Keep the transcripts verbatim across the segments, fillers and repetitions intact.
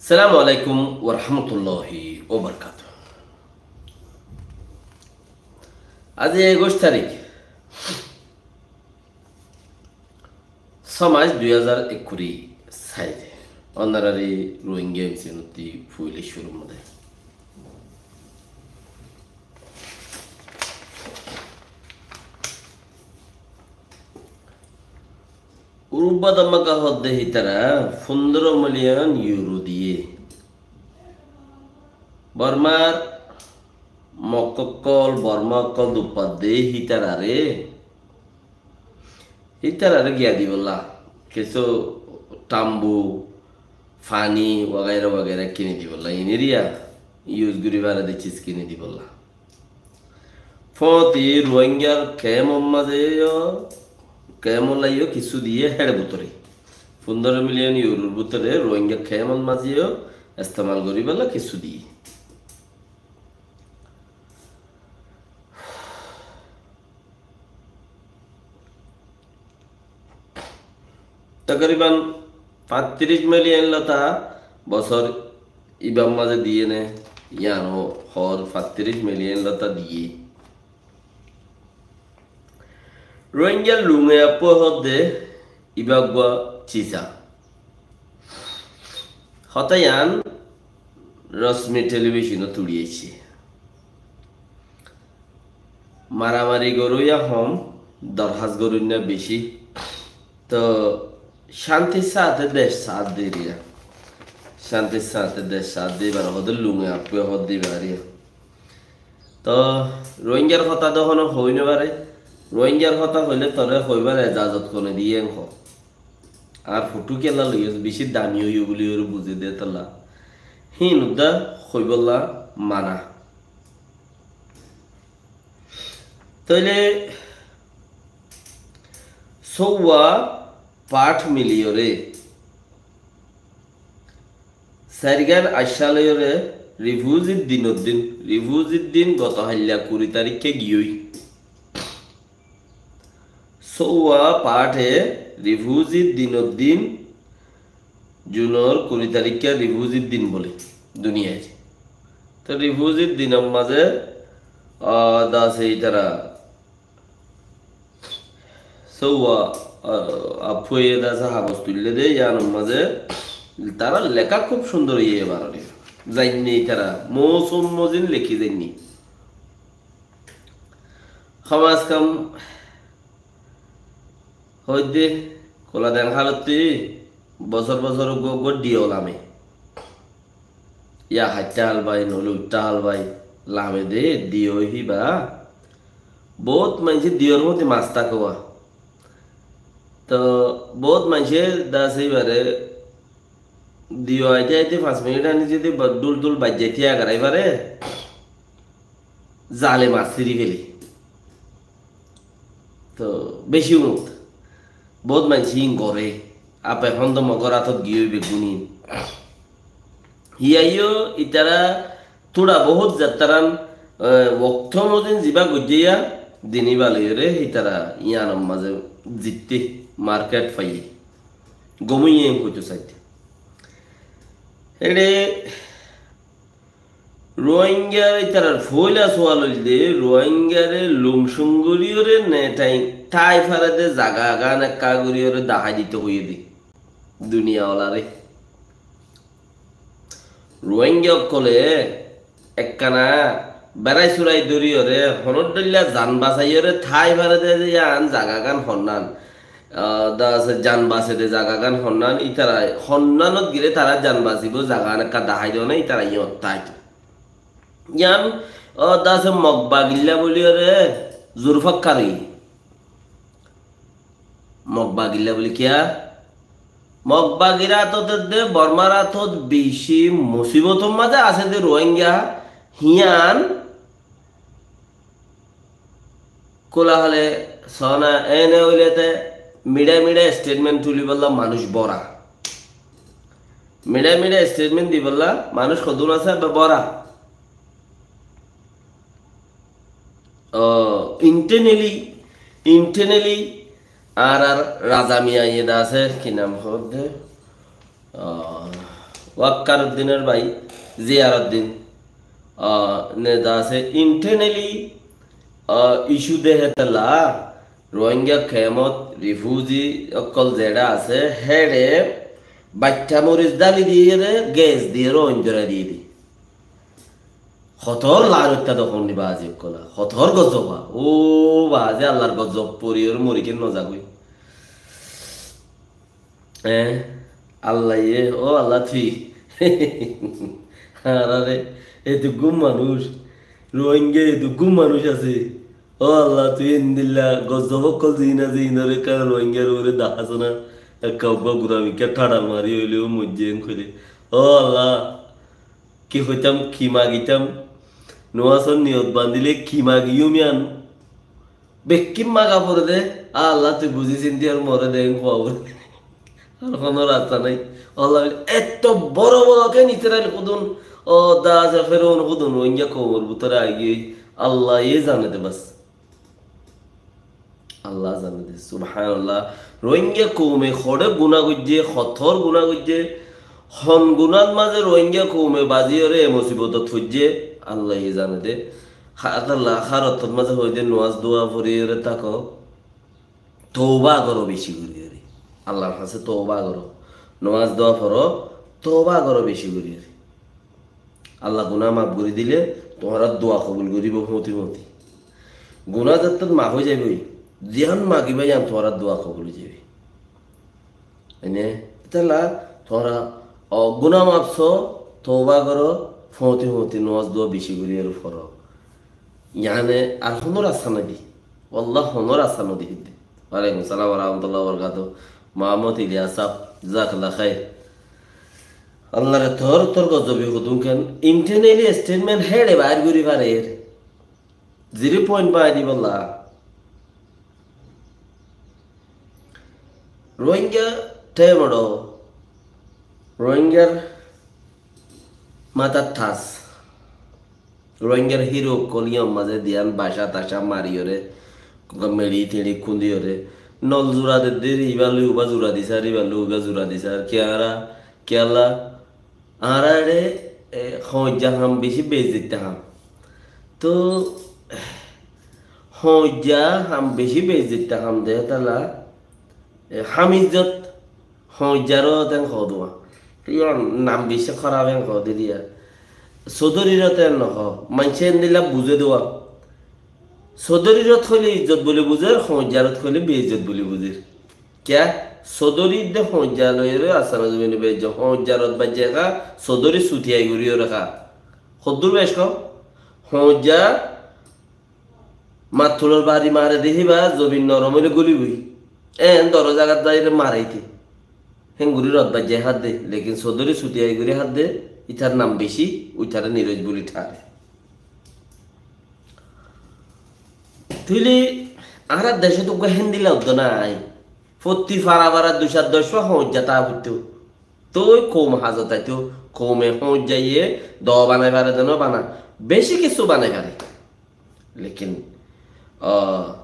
Assalamu alaikum warahmatulláhi wabarakátuhu. Aijja ekuic tarík, só mac dui házar ekkuri sair. Ónarari Rohingya MCN ottú foila cúrur modde. Urubba Damaga hoódde hítara fundoro miliyon yuro diyé. Bormar Mok ókkol, Borma ókkol duppadde hítarare, hítarare giya dibolla, kessú tambu, faní, wagaira wagaira kini dibolla, iniriya yus gori fare de cis kini dibolla. Fóti Rohingyar kemor mazé yó, kemor lai yó kessú diyé héçe bútore. Fundoro miliyon yuror bútore Rohingya kemor mazé yó estemal gori fare kessú diyé. Takriban fañtiríc miliyon lota bosór ibar mazé diyé né, yián ó hoór fañtiríc miliyon lota diyé. Rohingya lunge appo hoódde iba uggwá cisa. Hotá yián Rosmi television ot uri aiccé. Maramari goróya hom, dorhas goróinna beci. Toh cántir sáñte dec sáñt de iriya. Cántir sáñte dec sáñt de ibare hoódde lunge appo hoódde ibare. Toh Rohingyar hotá de hono hoi no fare. Rohingyar hotá hoile tore hoibar ezazot hone diye en ho. Ar foto kiyólla loiyós, beci dami óiye buli ore buzí de tolla. Híin udda hoibolla mana. Tóile sóuwa path miliyóre sairgán accá loiyóre rifuzir dinor din, rifuzir din goto hailla kuri tarikká giyói. Sóuwa paathe rifuzir dinor din, junor kuri tarikká rifuzir din bóle duniyair. Toh rifuzir dinor mazé, ah, dase itara sóuwa, ah, aphuye dase habos tuille de, yiánor mazé tara leká kúb cúndor óiye barani. Zainni itara, mousum mozin lekí zainni. Hom az hom hoidde kula den halotti bosór bosór uggwá uggwá diyo lame. Ya haittá hal bai, noile uittá hal bai, lame de diyo híba. Bout maincé diyor moti mas táke wa. Toh bout maincé dase ibare diyo aite aite fañs minit ani zodi ba-, dul dul baijjai tiya garai fare, zale mas siri fele. Toh beci umut. Bout maincé in gore. Ape hondo mogor atot giyói beggúnin. Hiyaiyo itara tura bohut zattaran, eh, wokto mozin ziba gojjeiya dini baloiyore itara yiánor mazé zitte market faiye. Gomóiye en hoito saite. Ere Rohingya itarar foila sual óilde, Rohingyare lumsum goriyore ne tai, tai fare de zaga gan ekka goriyore dahai dito hoiye de duniya olare. Rohingya okkole ekkana berai surai doriyore honor doilla zan basaiyore tai fare de yián zaga gan honnan. Ah, dase jan base de zaga gan honnan, itara honnanot gile tara jan basibo zaga gan ekka dahai done itara iyot taito. Yián, ah, dase Mog bagilla buli ore zurfakkari. Mog bagilla buli kiya? Mog bagir atot de Bormar atot beci musibotor mazé ase de Rohingya, hiyan Kula hale sona ene óile te miçá miçá statement tulibolla manúic bora. Miçá miçá statement dibolla manúic hodún ase be bora. O, internally, internally ar ar Raza Miya iye de ase, ki nam hoódde? Ah, Wakkaruddinor bái Ziyauddin, ah, ne dase internally, ah, issue de hétalla, Rohingya kemot refugee okkol zera ase, here batta moris dali diyere, gas diyere, oin dórai diye di. Hotor lar oitta do honni bazi okkol, hotor gozob. O bazi, Allar gozob pori ore mori ken no zagoi. Eh, Allah ye, o Allah tui. Arare, eduggun manuc, Rohingya eduggun manuc ase. O Allah, tui endilla gozob okkol zina zinore ekka Rohingyar ore dahasona, ekka uggwa gura mikka tadal mari oileyo mojje en koile. O Allah, ki hoitam, ki magitam, nuasor niyot bandile ki magiyum iyan. Bekkin maga fore de, Allah tui buzi sinti ar more de, en kowa fore. Ar hono rasta nai. Allah bile, etto boro boro ken Israel hudun, o da ase Firaun hudun, Rohingya koumor butore aigiyoi, Allah ye zane de bas. Allah zane de, subhanallah. Rohingya koume hore guna goijje, hotor guna goijje, hon gunar maze Rohingya koume bazi ore e musibotot foijje, Allah ye zane de. Ha-, Allah, har ottor maze hoi de, nomaz dua fori ore tako, touba goro beci gori gori. Allar hañse touba goro. Nomaz dua foro, touba goro beci gori gori. Allah guna maf gori dile, tuáñrar dua kobul goribo foti foti. Guna zattot maf oi zaiboi, ziyan magiba iyan tuáñrar dua kobul oi zaibo. Ene, etalla tuáñra, o, guna maf so, touba goro, foti foti nomaz dua beci gori ore foro. Yane ar hono rasta nai de. Wallah, hono rasta nai de hidde. Walaikum salam wa rahmatullahi wa barakatuhu. Muhammad Ilyas sahab, jazakallah khair. Allar tor, tor gozobi hudun ken. Internally statement here bair gori fare. Zero point bai di bolla. Rohingya temoro, Rohingyar matar tas. Rohingyar hero okkol iyan maze diyan baca taca mari ore, meçi teçi kundi ore, nol zura de der, iba loi uba zura disar, iba loi uba zura disar, kiyara, kiyala, añára ere, e, hoijja ham beci beizzotta ham. To, hoijja ham beci beizzotta ham de tala, e, ham izzot, hoijjarot en ho duwa. Iyan nam beci horaf en ho de diya. Sodoriro ten no ho. Maince endilla buze duwa. Sodorirot hoile izzot buli buzer, hoijjarot hoile beizzot buli buzer. Kiya? Sodori de hoijja loiyore asana zobine beizzot. Hoijjarot baijje ka, sodori sutiyai gori ore ka. Hoddur bec kom? Hoijja mattulor bari mare de hiba zobin norom oile goli boi. En doro zagat zaire maraite. Henguri rot baijje hadde, lekin sodori sutiyai gori hadde, itar nam beci, uitare niroj buli thare. Tuile añárar decot uggwa hendilla uddo nai. Fotti fara fara dui cót doc fa hoijja ta foitto. Toi koum hazot aito, koume hoijjaiye do banai fare de no bana. Beci kissú banai fare. Lekin, ah,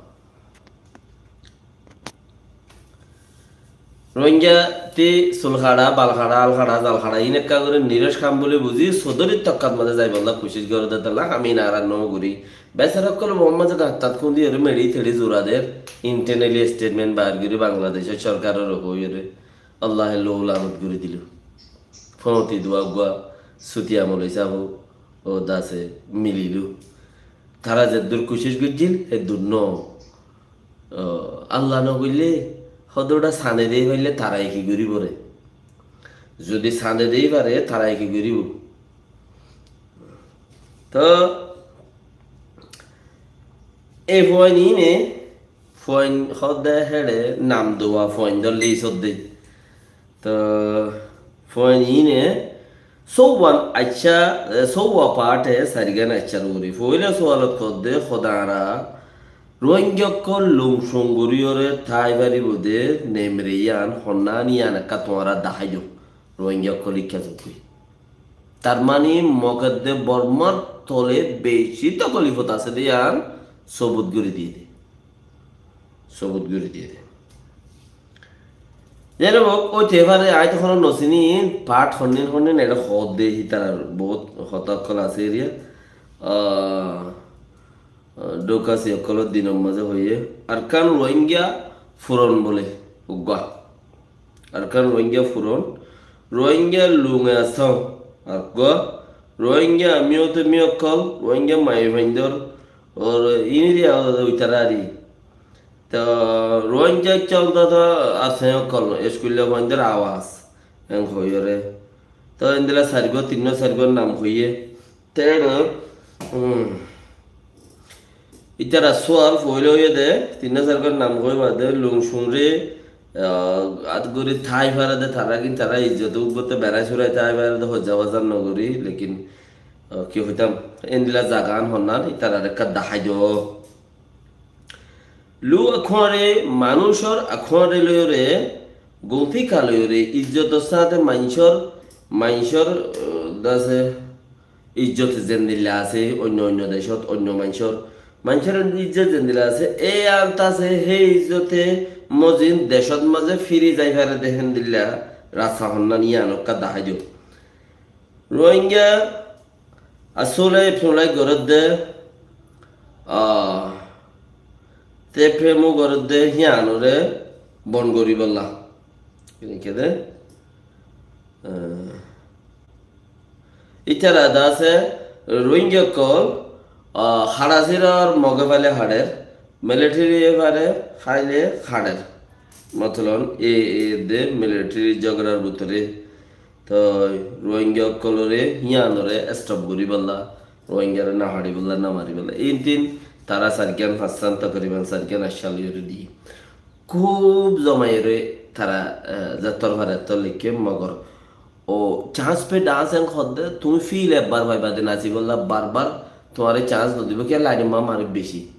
Rohingya te sul haça, bal haça, al haça, zal haça, iín ekka gori niroj ham buli buzi, sodorir tokkat maze zaibolla kucic gore de tala, ham iín añára no gori. Besara okkol bom maze gat tat kundi ore, meçi teçi zura der, internally statement bar gori Bangladecor sorkarore hoi ore, Allahe lou lanot gori dilo. Foti duwa gua, sutiya moloi sabo, o dase mililo. Tara zeddur kucic goijjil, heddur no. O, Allah no goille, hododa sane dei faille tara eki goribo re. Zodi sane dei fare, tara eki goribo. To, e fuain ine, fuain hodde hede nam duwa fuain do list hodde. To, fuain ine, sóuwan acca, e, sóuwa part e sarigan accar ugure. Foila sualot hodde, hodara, Rohingya okkol lum sum gori ore tai faribo de nemre iyan honnani iyan ekka tuáñra dahai do. Rohingya okkol ikka zokki. Tar mani Mog edde Bormar tole beci tokolifot ase de iyan sobut gori diye de. Sobut gori diye de. Zai hók, ói te fare, añí to hono no siní, part honnín honnín, ere hoódde, ítarar bout hotá ókkol asé eriya. Ah, Dhokasi ókkolor dinor mazé hoiyé, Arkan Rohingya Furon bóle, uggúa. Arkan Rohingya Furon, Rohingya Lunge Asong, uggúa, Rohingya Miyote Miyokkol, Rohingya Maifaindor, or iniria uitarari. To Rohingya ókkol to, to asé ókkol, eskuilla fuaindor awaz, en hoiyóre. To endilla sairgúa, tinnúa sairgúar nam hoiyé. Te ere, um, ítara sual foila óiye de, tinnúa sairgúar nam hoi bade, Lung Sungre, ah, at gori tái fare de, tara gin tara izzot uggúa te berai surai tái fare de, hojja bazar no gori, lekin, ah, ki hoitam, endilla zagan honnan, ítarar ekka dahái do. Lu akuáre manúicor akuáre loiyóre, guntíka loiyóre, izzotor sáñte maincór, maincór, eh, dase izzot zendilla asé, oinno oinno decót, oinno maincór, maincór izzot zendilla asé, e anta asé, hé izzote mozin decót mazé firi zai fare de héndilla rasta honnan yián okká dahái do. Rohingya asóle fúnlai gorédde, ah, te femu gorédde híanore bon goríbolla. Enikede, ah, ítara dase Rohingya ókkol, ah, haçasírar moge faile haçer, military e fare faile haçer. Motolon e, e de military zogorar bútore toi Rohingya ókkolore híanore stop goríbolla, Rohingyare no haçibolla, no maribolla. Intin tara sairgán fañsán tokoriban sairgán accá loiyóre diyé. Kúb zomaiyóre tara, eh, zettór fare ettór leikké mogor. O chance pe dance en hodde, tuñí fil ebbar faiba de nasibolla barbar tuáñre chance no dibo, kiyá lainor ma manuc beci.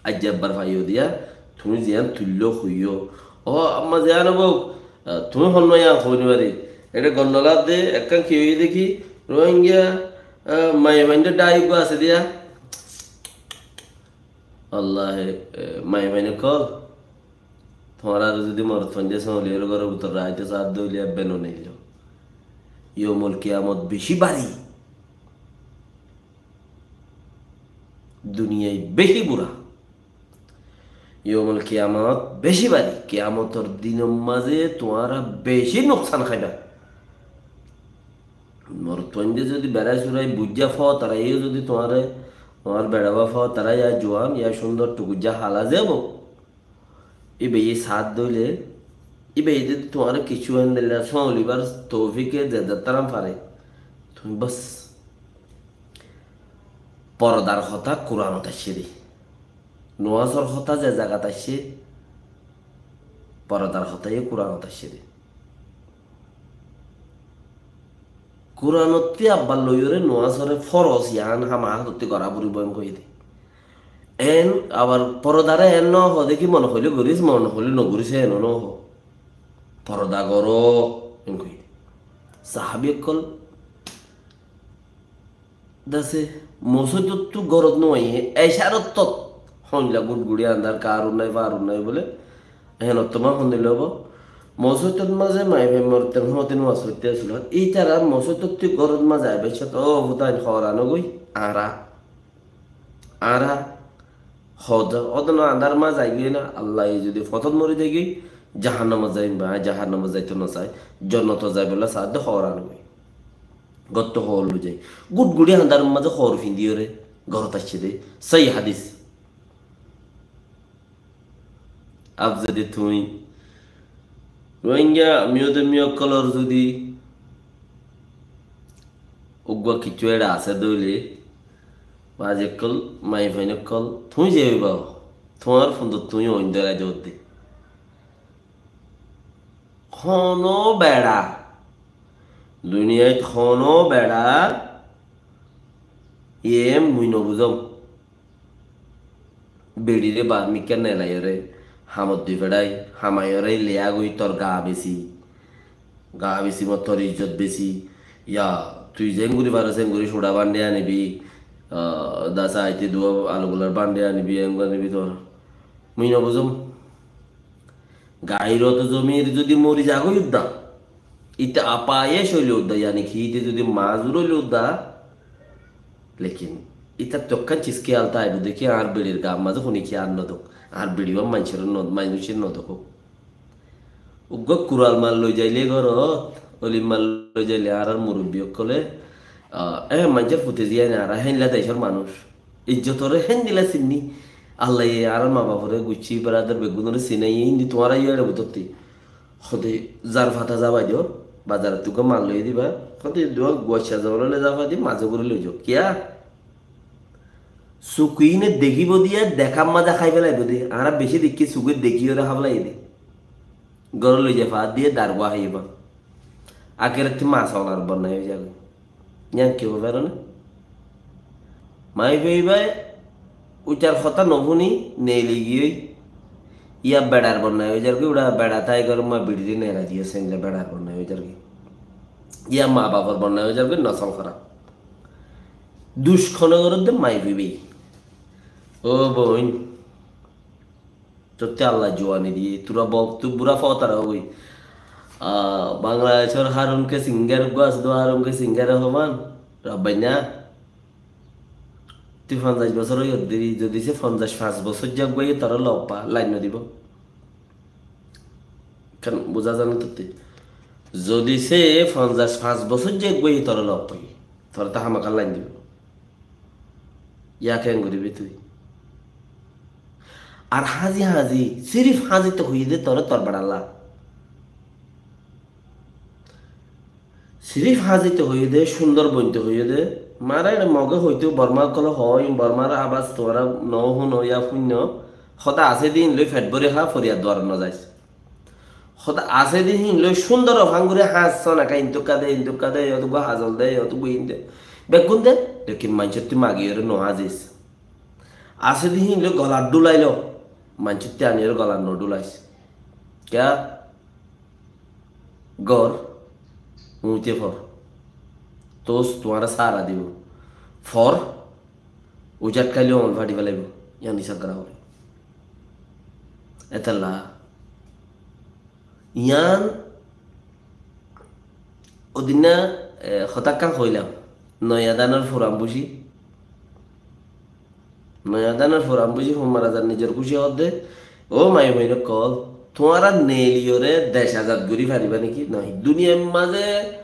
Aijja ebbar faiyó diya, tuñí ziyán tuilló hoiyó. Ó, amma ziyán óuk, ah, tuñí honnúa yián hoói no fari. Eçé gondola de, ekkán ki óiye de ki, Rohingya, ah, maiyafuain de dai uggúa asé diya. Allahe, eh, maiyafuain ókkol, tuáñrare zodi morotfuain de sóliyor góror bútore raite saá de óile ebbe no neilló. Yomul kiyamot beci bari. Duniyai beci bura. Yomul kiyamot beci bari. Kiyamotor dinor mazé tuáñra beci nuksan háiba. Morotfuain de zodi berai surai buijja fo, tara yó zodi tuáñre, tuáñr beça ba fo, tara yá juan, yá cúndor, tukuijja hala zebo. Íbaye saát dóile, íbaye zodi tuáñre kessú endilla sómolibar toufik e de, de tarán fare, tuñí bos. Pordar hotá Kuranot aiccé de. Nuwasor hotá ze zagat aiccé, pordar hotá yó Kuranot aiccé de. Kuranottí abbar loiyóre nuwasore foros yián hama hatottí gorá foribo en hoiyé de. En abar porodare en no hoó de ki mone hoilé goris, mone hoilé no goris, en no hoó. Poroda goró, en hoiyé de. Sahabi ókkol dase mosóidottú gorot no aiyé, ecarottú hoilla gutguri andar, karun nai, farun nai bóle, ehenottú ma hondilla óibo. Mosóidot mazé maiyafuain morotfuain hoóte nuwas foitté asíl. Ítara mosóidottú gorot mazé aibar cót, ó futain, horan ógoi, añára, añára, hoda, hoda no andar mazé aigoi na, Allaye zodi fotot mori zaigoi, jahannamot zaim ba, jahannamot zaito no sai, jonnotot zaibolla saá de horan ógoi. Gottú hoor loi zai. Gutguri andar mazé hoor findiyóre gorot aiccé de. Sóhi hadis. Ab zodi tuñí Rohingya miyode miyo ókkolor zodi uggúa kessú eçe asé dóile, bazi ókkol, maiyafuain ókkol, tuñí ze óiba, tuáñr fundot tuñí oin dórai dódde. Hono beça, duniyait hono beça, iye mui no buzóm. Beçire ba mikká nelaiyóre, hamot di feçai, hamaiyóre leya goi tor gaa besi, gaa besi mo tor izzot besi, ya tui zengori faros engori suça bandi anibi, ah, dasa aite dua alugular bandi anibi, engori anibi tor. Mui no buzóm. Gairot zomir zodi mori zagói udda, ite apayec óile udda, yani ki ite zodi mazur óile udda, lekin itar to ekkán cis kiyal táibo de ki añár beçir gaar mazé hone ki ar no dók, añár beçi uwá maincóre no, maincóre no dók. Uggúa kural mal loi zaile górot, óile mal loi zaile añárar murubbi ókkole, ah, e maincór fute ziyán añára héndilla decór manúic. Ijjotoré héndilla sinní. Allaye añárar ma bafore guccí beradar beggúnoré sinaiye, indi tuáñra yó eçe bútotti. Hóde zar fata zafai do, bazarottú uggúa mal loi diba. Hóde duwa guacca zobor óile zafai di, mazé gori loi zo. Kiyá? Sukuine dekíbo diya, dekár mazé hái félaibo de. Añára beci dekí sukuine dekíyore há félaiye de. Górot loi zai fat diye, dar gua háiye ba. Akerottí mas olar bonnai ói zagói. Yián ki hoi faro né? Maiyafuwa íba uitar hotá no fúni neeli giyói. Iya beçar bonnai ói zargói, uçá beça tái górot ma biçire neela diye, sendilla beçar bonnai ói zargói. Iya ma bafor bonnai ói zargói, nosol hóraf. Duc hone goródde maiyafuwa íba. Ó boin, tottí Allah juwani diye, tura bok, tu bura fotara ói. Ah, Bangladecor Harun ke singer uggúa asé do, Harun ke singer e hoban, Rabbaina, tui fonzaic bosór ói odde, zodi se fonzaic fañs bosór zagói, tore lobba, lain no dibo. Kén buza zane tottí? Zodi se fonzaic fañs bosór zagói, tore lobba, tore to hámaká lain dibo. Yá keén goribi tui? Ar háñzi háñzi, sirif háñzite hoiyé de tore tor beçalla. Sirif háñzite hoiyé de, cúndor bointe hoiyé de. Mara ere Moge hoito, Borma ókkole hoi, Bormar abas tuáñra no fúno, yá fúinno. Hotá asé de hín loi fet bóri há, foriyad duarot no zais. Hotá asé de hín loi cúndor ofán gorí háñs, sonaká intukka de, intukka de, yót uggúa hazol de, yót uggúa in de. Beggún de, lekin maincóttí magiyóre no házis. Asé de hín loi golat dhúlai lo, maincóttí aniyóre golat no dhúlais. Kiyá? Gór, uñte for. Tos tuáñra sára dibo. For, ucát kaile on fáti félaibo. Yián isab gorá fore. Etolla yián odinna, e, hotá ekkán hoilam. Noya danor furan buci. Noya danor furan buci, fun mara zar nizor kúci hoódde. Ó maiyafuain ókkol, tuáñra neeliyóre dec azad gorí faribá néki? Nai. Duniyair mazé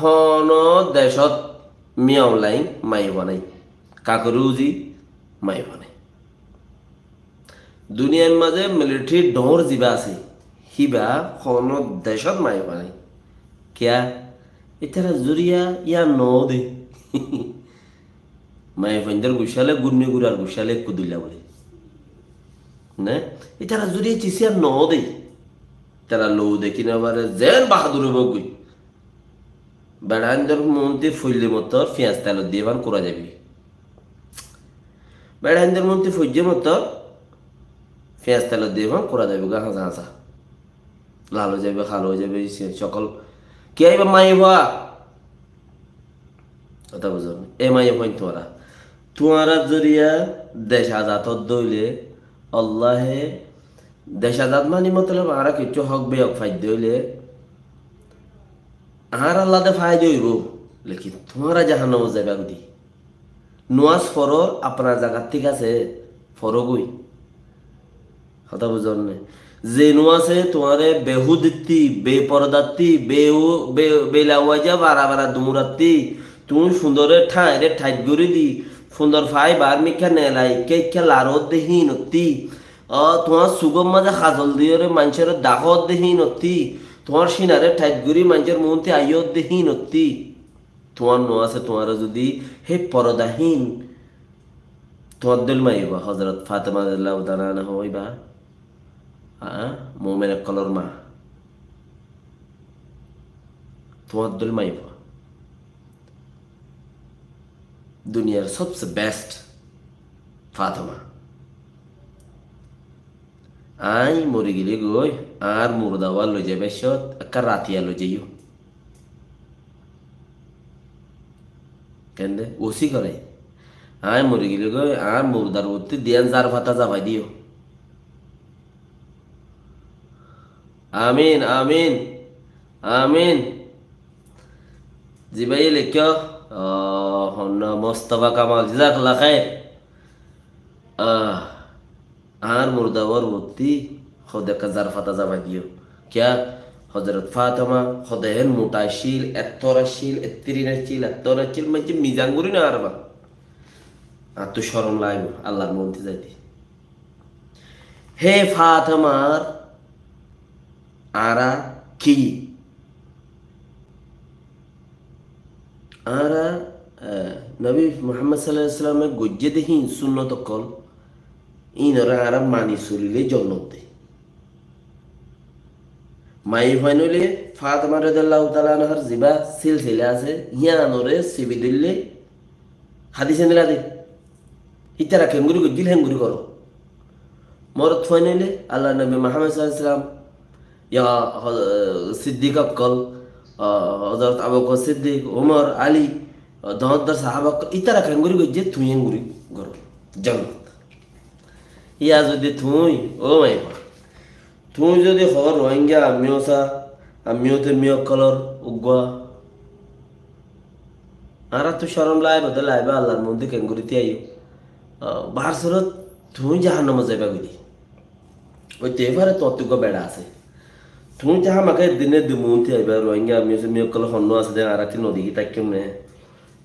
honó decót miyam lain maiyafua nái. Kakori uzi maiyafua nái. Duniyair mazé militari dhoóñr zibá asé, híba honó decót maiyafua nái. Kiyá? Ítara zoriya yían noó de. Maiyafuaindór guccále, gúnni gurar guccále ekku duilla bóli. Né? Ítara zoriya cis yían noó de. Ítara lou dekí no fare, zeén bahadur óibou goi. Beçaindór muúnti foille mottor fiyañs telot diye fán kura zaibi. Beçaindór muúnti foille mottor fiyañs telot diye fán kura zaibi goi, háñsa háñsa. Lal ói zaibi, kalo ói zaibi, se sokol. Kiyá íba maiyafua? Hotá buzón? E maiyafuain tuáñra. Tuáñrar zoriya dec azad ódde óile, Allahe dec azad mani motolob añára kiccú hók beyok faidde óile, añárar lade faida óibo, lekin tuáñra jahannamot zaiba goi de. Nuwas foror, apnar zagat thík asé, foró goi. Hotá buzón né? Ze nuwase tuáñre behudittí, beporodattí, be-, be-, belawaja bara bara duñrattí, tuñí fundore tháñre thait gorí di, fundor fai bar mikká nelai, ikká ikká laródde híinottí, ó, tuáñr sugór mazé hazol diyóre maincóre dahódde híinottí, tuáñr cínare thait gorí maincór muúnti aiyódde híinottí. Tuáñr nuwase tuáñre zodi hé poroda hín, tuáñr dóil maiyafua, Hozorot Fatema radiyallahu taala anha hoiba, a, mumin ókkolor ma. Tuáñr dóil maiyafua. Duniyar sobse best Fatema. Aññí mori gile goi, añár murda uwá loi zaibar cót ekká ratiya loi zaiyó. Kende? Wosi gore. Aññí mori gile goi, añár murdar uottí diyan zar fata zafai diyo. Amin, amin, amin. Zi báiye leikké, ah, honna Mustafa Kamal, jazakallah khair. Ah, añár murda ór mottí hode ekka zar fata zaba diyo. Kiyá? Hozorot Fatma hode hén muta accíl, ettór accíl, ettírin accíl, ettór accíl, maincé mizan gorí no faribá. Añáttu corom laibo, Allar muúntu zaite. Hé Fatmar añára ki? Añára, eh, Nobi Muhammad sallallahu alaihi wasallame goijjé de hín sunnot ókkol, hínoré añára mani solilé jonnot de. Maiyafuain óile Fatma radiyallahu taala anhar ziba silsila asé, híanoré sibi dóille hadis endilla de. Ítara keéngori goijjíl, héngori goró. Morotfuain óile Allar Nobi Muhammad sallallahu alaihi wasallam, ya, ho-, Siddik ókkol, ah, Hozorot Abu Bakar Siddik, Umar, Ali, ah, doñr doñr sahaba ókkol, ítara keéngori goijjé, tuñí héngori goró. Jonnot. Yá zodi tuñí, ó maiyafua, tuñí zodi hoó Rohingya, ammí ó sá, ammí ó te miyó ókkolor uggúa. Añárattú corom laibo de laibo, Allar muúntu keéngori tíaiyo. Ah, bar surot tuñí jahannamot zaiba goi de. Óite fare tuáñttú uggúa beça asé. Tuñí te hámaka eddin ne eddin muúntu aiba, Rohingya, ammí ó sá, miyó ókkol honnúa asé de, añára ki nodekí táikkam né?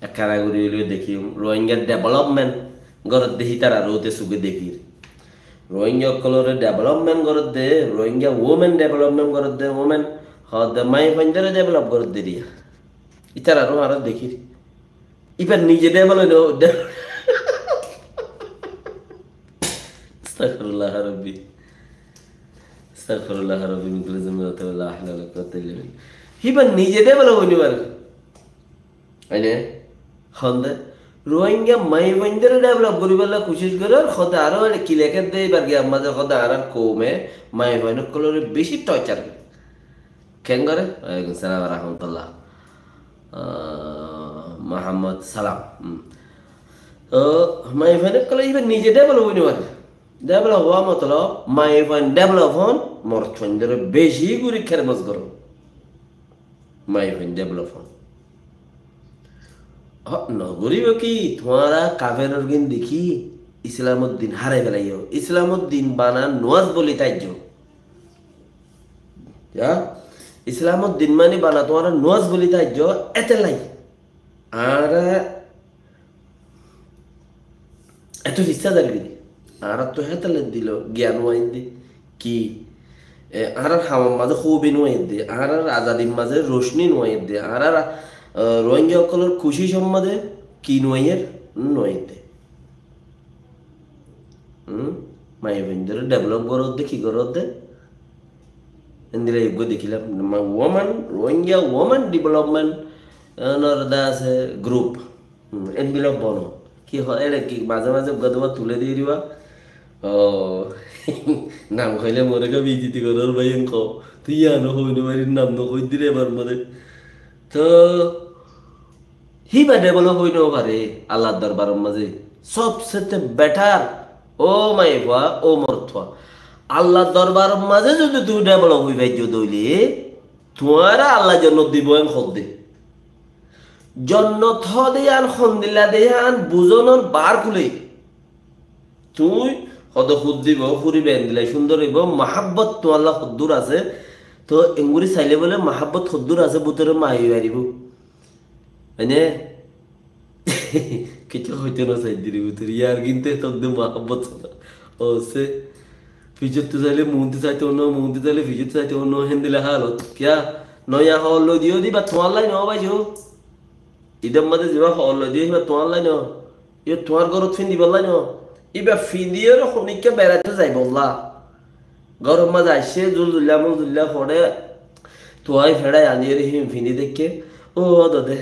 Ekkán gorí óileyo dekíyum, Rohingya development goródde hítararé óte suge dekír. Rohingya ókkolore development goródde, Rohingya women development goródde, women hoódde maiyafuaindóre develop goródde diya. Ítararó añára dekír. Íba nize develop ói no, de-, Astagfirullah Rabbi. Astagfirullah Rabbi, min kulli zanbin wa atubu ilaih, la hawla wa la quwwata illa billah. Híba nize develop ói no fare. Aine, honde, Rohingya maiyafuaindóre develop goríballa kucíc gorér, hode aró ele ki lekédde, íbar giyar mazé hode añárar koume maiyafuain ókkolore beci torture gorer. Keén goré? Walaikum salam wa rahmatullah. Ah, Muhammad Salam. Hmm. Tó, maiyafuain ókkole íba nize develop ói no fare. Develop ówa motolob, maiyafuain develop on, morotfuaindóre beci gorí kermos goró. Maiyafuain develop on. Ó, nogoríbo ki, tuáñra kaferor gin dekí Islamor din hárai felaiyó. Islamor din bana nuwas buli táijjo. Ya? Islamor din mani bana tuáñra nuwas buli táijjo, étellai. Añára Eto fissá zar gorí. Añárattú hétale dilo giyan no aiyédde. Ki? E, añárar hamor mazé hóbi no aiyédde. Añárar azadir mazé rocní no aiyédde. Añárar, e, Rohingya ókkolor kucícor mazé ki no aiyér? No aiyédde. Hum? Maiyafuaindóre develop goródde, ki goródde? Endilla eggúa dekílam. Ma-, woman, Rohingya woman development, e, nor de asé group. Hmm, envelope bono. Ki hoó, ere ki mazé mazé uggúa duwa tulé di diba? Ó, nam hoilé more kó beijjoti gorór bái, en hoó. Tui yían ó hoi no farir, nam no hoi dire ebar mazé. Tó, híba develop ói no fare, Allar dorbaror mazé. Sobse te better, ó maiyafua, ó morotfua. Allar dorbaror mazé zodi tui develop ói faijjo de óile, tuáñre Allah jonnot dibo, en hoó de. Jonnot hoóde yián hondilla de yián buzonor bar kúle. Tuñí hoóde húr dibo, húri bendilla cúndor óibo, muhábbot tuáñlla hoddúr asé. Toó engori sailé bóle muhábbot hoddúr asé bútore maiyó faribó. Mane, kessú hoitó no saidde re bútore, yar kinte todde muhábbot hoddúr asé. Fisóttu sailé muúntu saitó no, muúntu sailé fisóttu saitó no, héndilla hálot. Kiyá? Noiya hool loi diyó de, íba tuáñlla no bái zo. Idor mazé zibá hool loi diyó, íba tuáñlla no. Íba tuáñr górot findibálla no. Íba findiyóre honikka beraitó zaibolla. Góror mazé aiccé, zulzulla, mulzulla fore, tuáñi feçai aniyóre híin findi deikké, ó dode.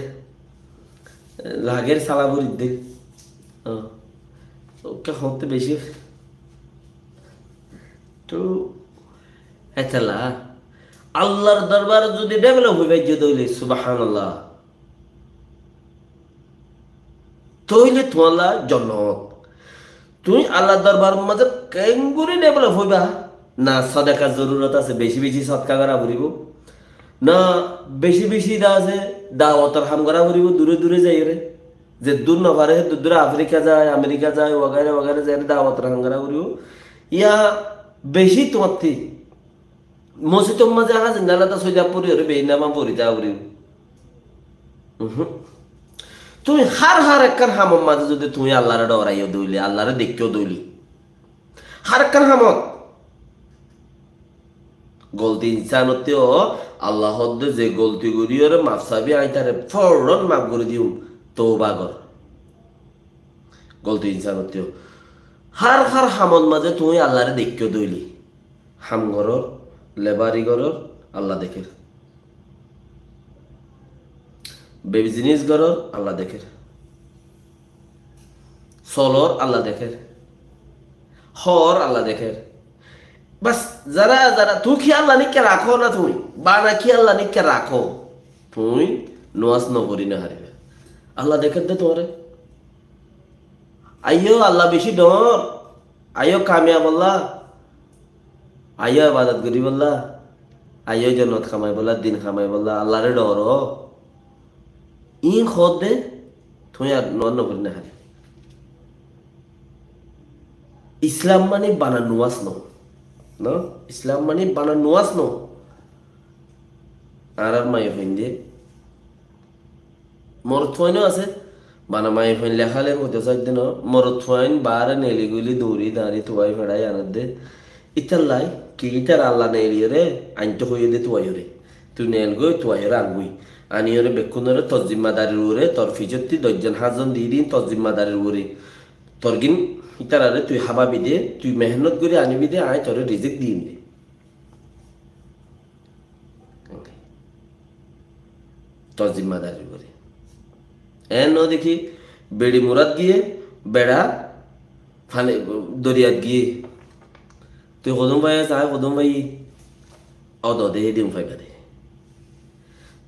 Lager sala buri de. Ó. Ókke hoóñtte beci. Tó, hétalla, Allar dorbar zodi develop ói faijjó de óile, subhanallah. Tóile tuáñlla jonnot. Tuñí Allar dorbar mazé kengori develop óiba? Na sodakar zorurot asé, beci beci sodka gora foribó. Na beci beci da asé, dawotor ham gora foribó, dure dure zaiyóre. Zeddúr no fare, heddúr dure Afrika zai, Amerika zai, wagaira wagaira zaiyóre dawotor ham gora foribó. Ya beci tuáñtti mosjidor mazé házin dala da sóida foriyóre beci namaz forita foribó. Uhum. Tuñí hár hár ekkán hamor mazé zodi tuñí Allaré dhoraiyó dóile, Allaré deikkó dóile, hár ekkán hamot. Golti insanottú Allah hoódde ze golti goríyore maf sabi, añí tare fouran maf gorí diyum, touba gor. Golti insanottú. Hár hár hamot mazé tuñí Allaré deikkó dóile, ham goror, lebari goror, Allah dekér. Be-, biznis goror, Allah dekér. Solor, Allah dekér. Hóor, Allah dekér. Bas, zara, zara, tuñí ki Allah nikka rakó na tuñí? Bana ki Allah nikka rakó? Tuñí nomaz no fori no fariba. Allah dekér de tuáñre. Aiyó, Allah beci dhoóñr. Aiyó, kamiyab olla. Aiyó, ebadot goríbolla. Aiyó, jonnot kamaibolla, din kamaibolla. Allaré dhoro. Iín hoódde, tuñí ar nomaz no fori no fariba. Islam mani bana nomaz no. No? Islam mani bana nomaz no. Añárar maiyafuain de. Morotfuain ó asé, bana maiyafuain lehále hoitó saidde no, morotfuain baáre neeli goili duñri dañri tuai feçai anedde. Ítalla ki, ítara Allah neeliyóre aintó hoiyé de tuaiyóre. Tui neel goi, tuaiyóre an goi. Aniyóre bekkúnore tor zimmadarir uore, tor fisottí doijjon háñtzon di din tor zimmadarir uore. Torgín ítarare tui hábabi de, tui mehénnot gorí anibi de, añí tore rizík diyum de. Tor zimmadari uore. Eén no dekí, beçi murat giyé, beça fani, doriyat giyé. Tui hodún faiyós, añí hodún faiyí, ódo de, hédin faiba de.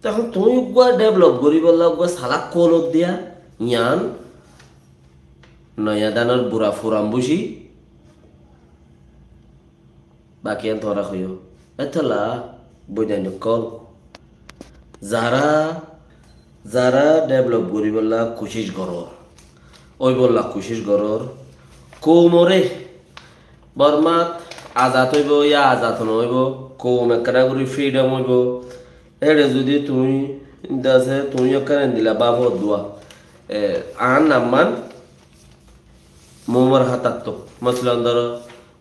Tohón tuñí uggúa develop goríbolla uggúa salak koulob diya, yián noya danor bura furan buci, baki yián tuáñra hoiyó. Étolla boidain ókkol, zara, zara develop goríbolla kucíc gorór, óibolla kucíc gorór, koumoré Bormat azad óibo ya azad no óibo, koum ekkán gorí freedom óibo, éçe zudi tuñí, dase tuñí ekkán endilla báfo dua, e, añár namman moumor hátattú. Masalan, dóro,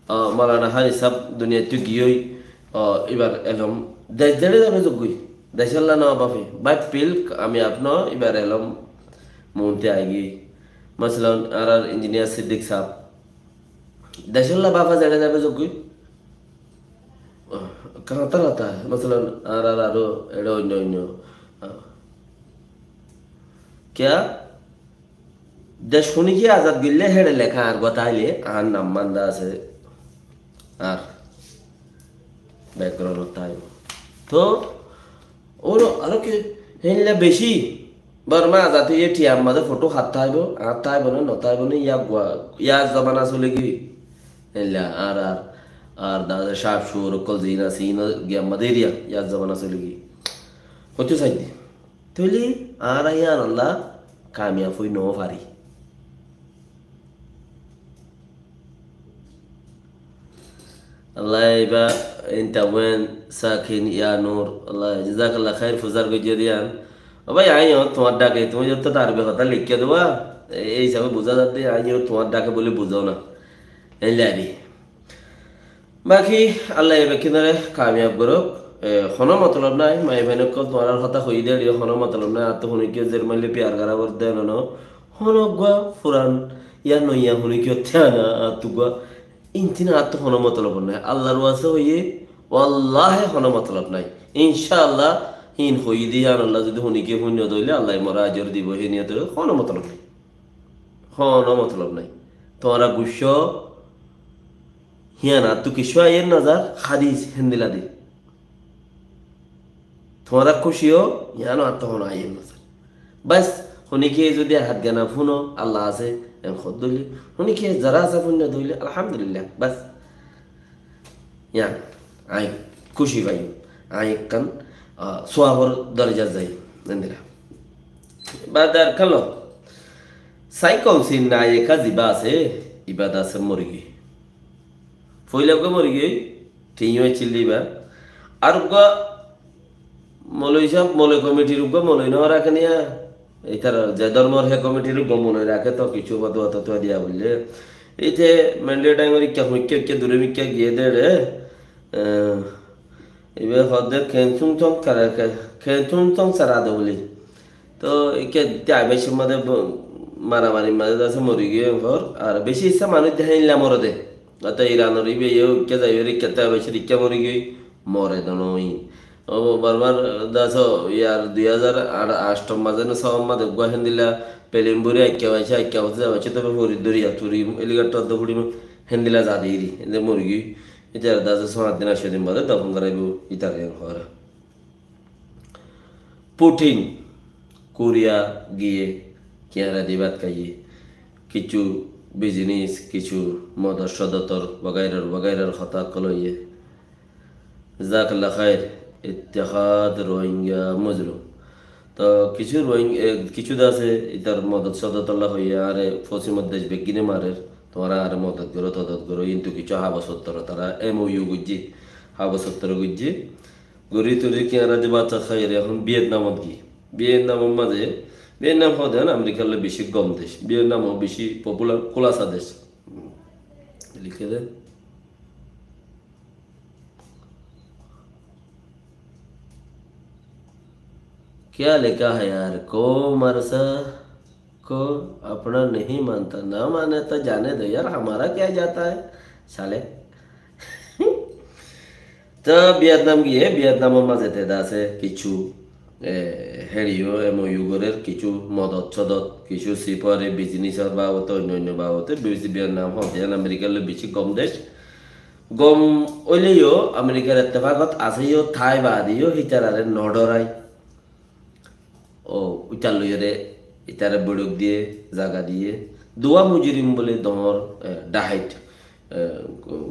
ah, Maulana Háni sáb duniyaittú giyói, ah, íbar elóm dec zeçé zaibo zoggói. Decólla no báfe, báippil ami apno íbar elóm muúnte aigiyói. Masalan, añárar injiniyar Siddik sáb. Decólla báfa zeçé zaibo zoggói. Ah, kañtar hotá, masalan, añárar aró eçé oinno oinno. Ah. Kiyá? Dec honíkiye azad goillé héçe leká añár gua táile añár nam manda asé añár background ot táibo. Toh, óro aró ki héilla beci Borma azad óiye thiyar mazé foto hár táibo, añár táibo né, no táibo né, yá gua, yá zobana sole giyói. Héilla añár, añár, añár dada cáf cuwor ókkol ziín asé, iín giyar mazé eriya, yá zobana sole giyói. Hoitó saidde. Tóile añára yíanolla kamiyaf ói no fari. Allah iba inta wen sakin ya nur. Allah jazakallah khair fuzar goijjó de yián. Ó bái, añí yó tuáñr dhake, tuñí yó to Arabi hotá leikká de ba, ei hísabe buzá zadde, añí yó tuáñr dhake buli buzó na. Ei lari. Baki Allah e bekkúnore kamiyab gorouk. E, hono motolob nai, maiyafuain okkol tuáñrar hotá hoiyí de, hono motolob nai, añáttu hono kiyó zer maille piyar gora bor de no no. Hono gua furan, ya noiya hono kiyó tiana añáttu gua. Intin añáttu hono motolob nai. Allahr waste hoiyí, wallahi hono motolob nai. Incállah, hín hoiyí de yián Allah zodi hono kiyó fúinno de óile Allah e more ajor dibo, hé niyot ore hono motolob nai. Hono motolob nai. Tuáñra guccó, Híyan añáttu kessú aiyér no zar, hádis héndilla de. Tuáñra kúci ó, híyan añáttu honó aiyér no zar. Bas, honíkiye zodi hádgana fúno, Allah asé, en hoddúli. Honíkiye zara asé fúinno dóile, alhamdulillah, bas. Yián añí kúci faiyum. Añí ekkán, ah, suabor dorejat zaiyum. Endilla. Baade ar kalo. Saikonsi Nayeka zibá asé, ibá dase morigiyói. Foila uggúa morigiyói, thiñí accíl de ibá. Ar uggúa moloi sáb, moloi komitir uggúa moloi no raké niya. Itar ze dormor he komitir uggúa moloi raké to kissú fotuwa totuwa diya boille. Ite Mendel Dangor ikká hoikká ikká dure mikká giyé de re. Eh, ibá hoó de Kensung Tong kara-, Ke-, Kensung Tong Sarado buli. To ikká te aibaccór mazé bo-, maramarir mazé dase morigiyói hor. Ar beci issá manúic dehá illa more de. Ata Iranor ibá yó ikká zai re ikká te aibaccór ikká morigiyói, more do no. O Bormar dase yar dui házar añctor mazé no sór mazé uggúa héndilla pelin buri aikká baiccé, aikká baiccé, zai baiccé, tobe fori doriya turi helicopter do furi héndilla za de iri, héndilla morigiyói. Itar dase só át din, añcto din bade dofon goraibo, itar en hora. Putin Koriya giyé, kiáñra di bát háiye, kissú bizinis, kissú modot sodotor, wagairar, wagairar hotá ókkol hoiyé. Jazakallah khair, Ittihad Rohingya Mozlum. To kissú Rohing-, e, kissú dase itar modot sodotolla hoiyé, are fosimor dec beggíne marer, tuáñra are modot goró, todot goró, kintu kissú hagos fottor tara M O U goijjé, hagos fottor goijjé. Gori tori kiáñra di bát háiye, ehón Vietnamot giyé. Vietnamor mazé, Vietnam hoó de Amerikar loi beci gom dec. Vietnam o beci popular, kulasa dec. Liké de. کیا لکھا ہے یار؟ قوم عرصہ کو اپنا نہیں مانتا۔ نہ مانے تو جانے دو یار، ہمارا کیا جاتا ہے سالے۔ To Vietnam giyé, Vietnamor mazé te dase kissú, e, héçe yó M O U gorer, kissú modot sodot, kissú sipare bizinisor babote, oinno oinno babote, beci Vietnam hoó de Amerikar loi beci gom dec. Gom óile yó Amerikar ettefakot asé yó, tái bade yó hitarare no dhorai. O, itar loiyóre, itare boiçók diyé, zaga diyé. Duwa mujirim buli doñr, e, dhahait, e,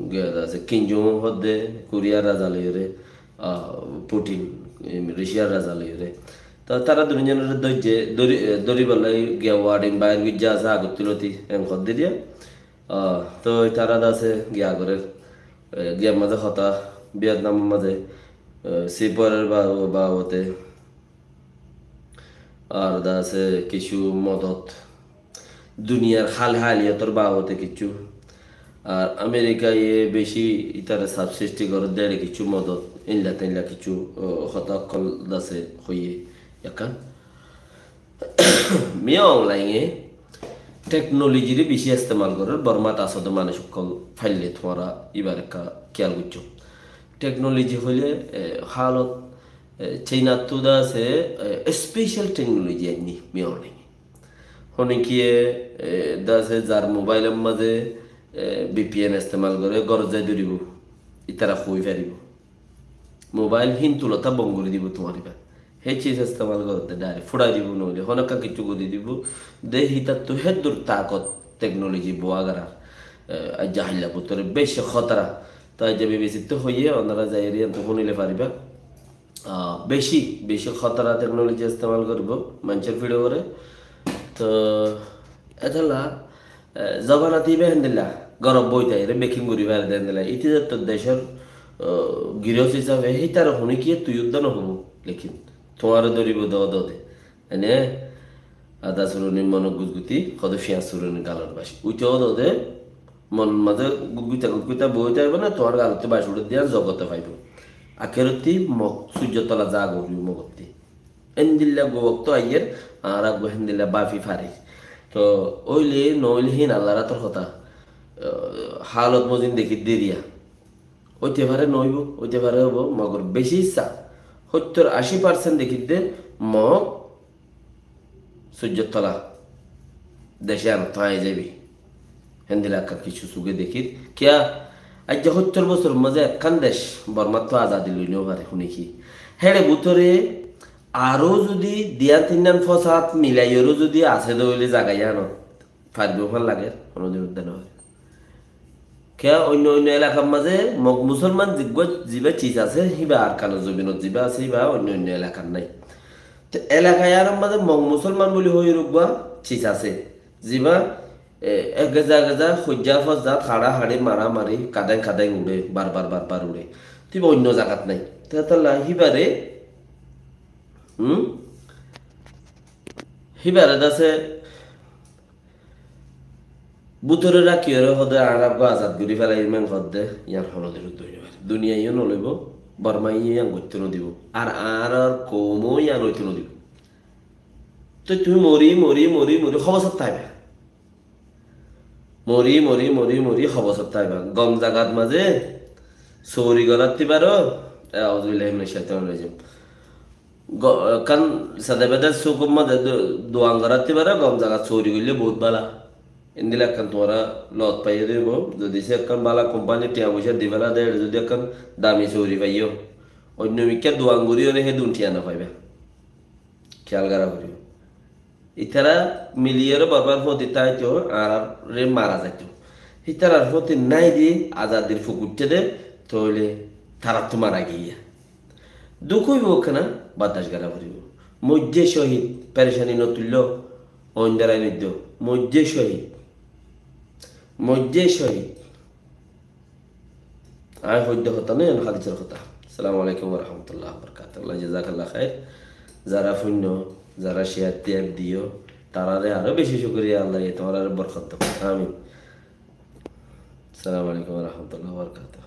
giya asé, Kim Jong Un hoó de, Koriyar raza loiyóre, a, Putin, em, Rushiyar raza loiyóre. To tara duniyonore dóijje, dóri, e, dóribolla giya warning bair goijje asé, agor tuloti, en hoó de diya. A, to tara dase giya gorer, e, giyar mazé hotá, Vietnamor mazé, e, siparer ba-, babote, ar dase kissú modot, duniyar hál haliyotor babote kissú. Ar Amerikaye beci itare subsidy gorer de kissú modot, inla tenla kissú, o, hotá ókkol dase hoiyé ekkán. Min Aung Hlaing e technology re beci estemal gorer, Bormat asé de manúic ókkol faille tuáñra ibar ekka kiyal goijjo. Technology hoile, e, halot, e, China ttu dase, e, special technology ainné Min Aung Hlaing e. Hone kiye, e, dase zar mobile or mazé, e, V P N estemal gore, gorot zai duribo, itara hoi faribo. Mobile hín tulota bon gori dibo tuáñr iba. Hé ciz estemal gorot de direct furai dibo, noile honó ekka kissú gori dibo. De hítattu héddur takot technology boa garar. E, aijja hailla bútore beci hótara. To aijja B B C ttu hoiye, onora zaiyóre iyántu fúnile fariba. A, beci, beci hótara technology estemal goribo, maincór fiçe gore. To, etolla, e, zobanat iba héndilla, górot boi táire bekin gori fare de héndilla. Ite zetto decor, e, giros hísabe hítare hone kiye tui udda no hobo, lekin tuáñre dóribo de, de. Ene ada suroni monot gutguti, hodo fiyañs suroni galor basi. Uite hodo de, mon mazé gutguta gutguta boi táibo na, tuáñr galotti basi uçe de, zogote faibo. Akerotti mog, sujjo tola za goribo mogotti. Endilla uggwá wokto aiyer, añára uggwá hendilla bafi fari. To, óile, noóile hín Allar átor hotá. Eh, halot mozin dekí deriya. Óite fare noóibo, óite fare óibo, mogor beci issá. Hóttor aci percent dekí de mog sujjor tola. Dece anot táñi zaibi. Héndilla ekkán kissú suge dekir. Kiyá? Aijja hóttor bosor mazé ekkán dec Bormattú azadi loi no fare, hone ki? Héçe bútore aró zudi diyan tinnan fosad milaiyóre zudi asé de óile zaga iyanot faribo fán lager, honodin udda no fare. Kiyá oinno oinno elakar mazé Mog musolman zibá, zibá cis asé, híba Arkanor zobinot zibá asé, híba oinno oinno elakar nái. Te elaka iyánor mazé Mog musolman buli hoiyóre uggúa cis asé. Zibá, e, e geza geza, hoijja fojja, haçahaçi, maramari, kadáin kadáin uçé, barbar barbar uçé. Te íba oinno zagat nái. Te hétolla híbare, hum? Híbare dase bútore rakíyore hoó de añára eggúa azad gorí felaiyum hoó de, yián honodin uddúa ói no fare. Duniyaiyo no loibo, Bormaiyo yián goittó no dibo. Ar añárar koumó yián óito no dibo. Toi tuñí mori, mori, mori, mori, hobosót táiba. Mori, mori, mori, mori, hobosót táiba. Gom zagat mazé sóori gorátti faro, e, auzubillahi minash shaitanir rajim. Go-, ekkán sede bede sukor mazé du-, duan gorátti faro, gom zagat sóori goillé bout bála. Endilla ekkán tuáñra lot faiyé de óibo, zodi se ekkán bála kompani tiañ foicá di féla de, zodi ekkán dami sóori faiyó. Oinno mikká duan gorí óre hé dun tiañ no faiba. Kiyal gorá foribo. Ítara miliyóre barbar fóti táito, añáráre mara zaito. Ítarar fóti nái de azadir fuk uiththé de, tóile taráttu mara giyé. Duk óibo kena, bardac gorá foribo. Moijjé cóhid, perecani no tuilló, oin darai noiddo. Moijjé cóhid. Moijjé cóhid. Añí hoidde hotá noó, yián hádisor hotá. Assalamu alaikum wa rahmatullahi wa barakatuhu. Allah jazakallah khair. Zará fúinno, zará share tiyar diyó, taráre aró beci cúkuriya, Allah ye tuáñrare borkot douk. Amin. Assalamu alaikum wa rahmatullahi wa barakatuhu.